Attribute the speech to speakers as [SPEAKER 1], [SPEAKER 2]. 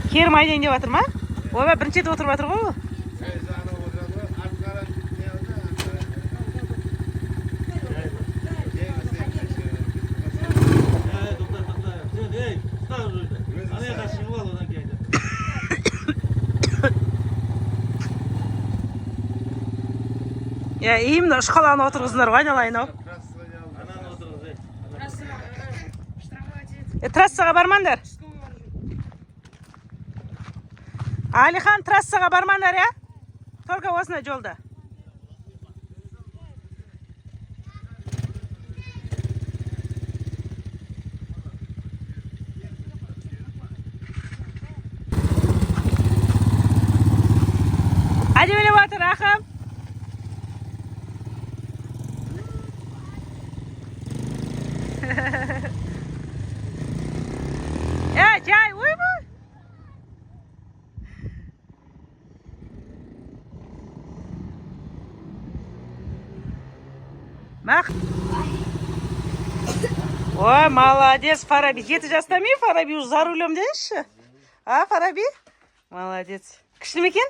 [SPEAKER 1] Керім айдайын деп жатыр ма? Ойбай, бірінші рет отырып жатыр ғой ол.
[SPEAKER 2] Ей, анау отырады ғой, артқа қарап не алды, артқа қарап.
[SPEAKER 3] Ей, тоқта, тоқта. Сен, ей, ұста рульді. Ана жаққа шығып ал, одан кейін айда.
[SPEAKER 1] Иә, именно ұшқалағын отырғызыңдар ғой, айналайын ау.
[SPEAKER 2] Трассаға не алды.
[SPEAKER 3] Ананы отырғыз, ей.
[SPEAKER 1] Е, трассаға бармаңдар. Алихан, трассаға бармаңдар, иә? Только осындай жолда. Әдемілеп жатыр, Рахым. Е, жай, ойбай. Мақ. Ой, молодец, Фараби. 7 жаста ме, Фараби уже за рулем деңізші. А, Фараби? Молодец. Күшті ме екен?